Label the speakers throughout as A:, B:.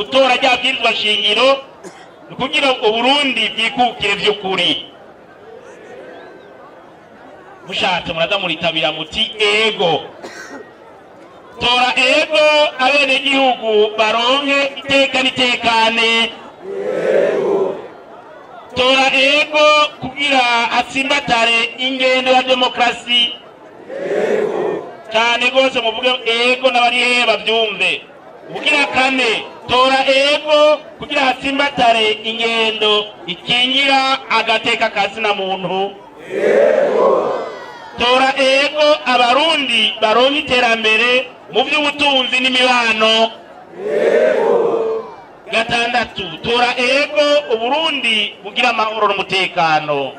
A: Gutora rya bwirizwa shingiro ni ukugira Uburundi bwikukire vy'ukuri. Mushatse muraza muritabira muti ego. Tora ego, abenegihugu baronke iteka n'itekane. Tora ego kugira atsimbatare ingendo ya demokrasi. Cyane rwose muvuge ego, n'abari hehe bavyumve. Ubugira kane, tora ego kugira hatsimbatare ingendo ikingira agateka kazina muntu. Tora ego, Abarundi baronke iterambere mu by'ubutunzi n'imibano. Gatandatu, tora ego, Uburundi bugira amahoro n'umutekano.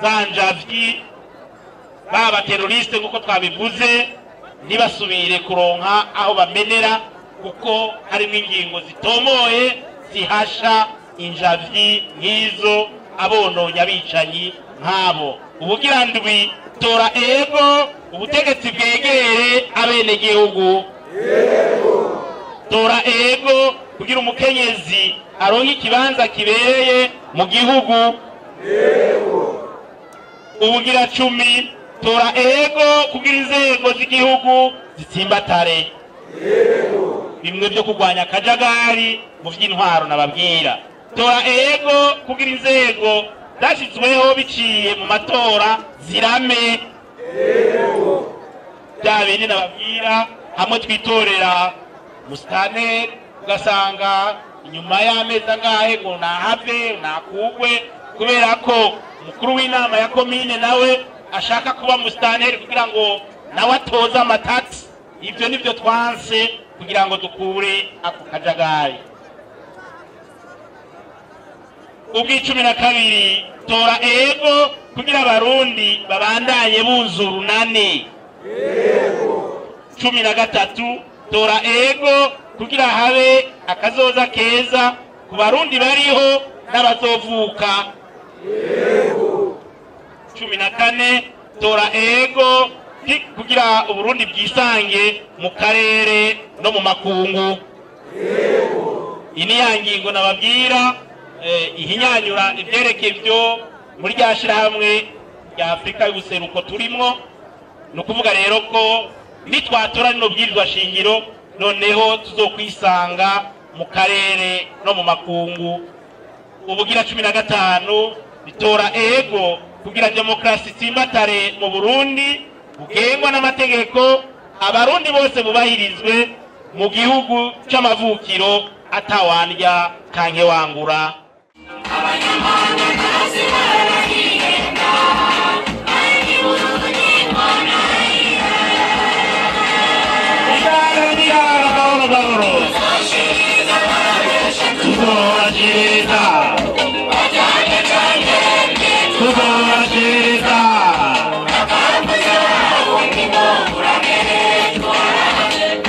A: Za njavyi, baba terroriste, nk'uko twabivuze, ntibasubire kuronka aho bamenera, kuko harimo ingingo zitomoye zihasha injavyi nk'izo, abononye, abicanyi nk'abo. Ubugira ndwi, tora ego, ubutegetsi bwegere abenegihugu. Tora ego kugira umukenyezi aronke ikibanza kibereye mu gihugu. Ubugira 10, tora ego kugira inzego z'igihugu zitsimbatare, bimwe byo kurwanya akajagari mu by'intwaro nababwira. Tora ego kugira inzego zashyizweho biciye mu matora zirame, bya bindi nababwira, hamwe twitorera musitanteri ugasanga inyuma y'amezi angahe ngo nahave nakugwe kubera ko umukuru w'inama ya komine nawe ashaka kuba musitanteri kugira ngo nawe atoze amatati. Ibyo nibyo twanse kugira ngo dukure ako kajagari. Ubw'12, tora ego kugira Abarundi babandanye bunza urunani. 13, tora ego kugira habe akazoza keza ku Barundi bariho n'abazovuka. 14, tora ego kugira Uburundi bwisange mu karere no mu makungu. Iyi ni ya ngingo nababwira ihinyanyura ivyerekeye ivyo muri rya shirahamwe rya Afurika y'ubuseruko turimwo. Ni ukuvuga rero ko nitwatora rino bwirizwa shingiro, noneho tuzokwisanga mu karere no mu makungu. Ubugira 15, bitora ego kugira demokarasi itsimbatare mu Burundi bugengwa n'amategeko, Abarundi bose bubahirizwe mu gihugu c'amavukiro, atawandya kanke wangura.
B: Abanyamahanga bose barahirenda, ariko Burundi mbona.
A: Gahoro gahoro.
B: Tuzashiriza barabesha.
A: Tuzobashiriza.
B: Bajyane canke.
A: Tuzobashiriza.
B: Akambuza wundi ngo uramererwa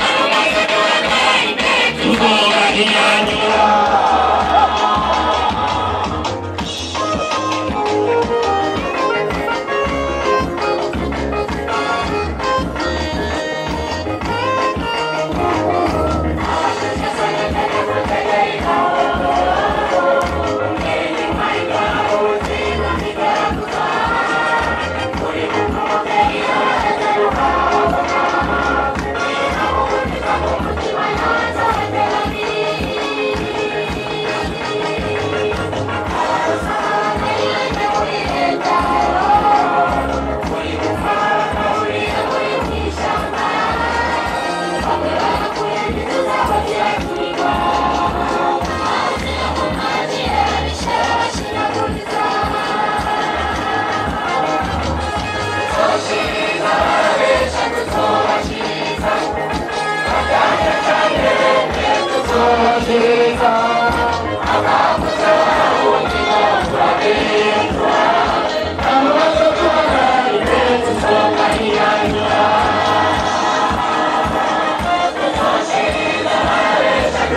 B: arumaze duhagaye.
A: Tuzobahinyanyura.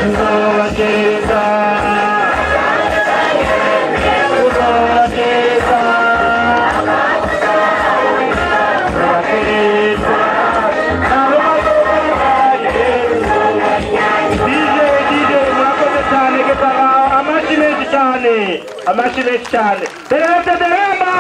A: Tuzobashiriza, tuzobashiriza, tuzobashiriza. Cyane, amashyi menshi cyane. Derebe derema.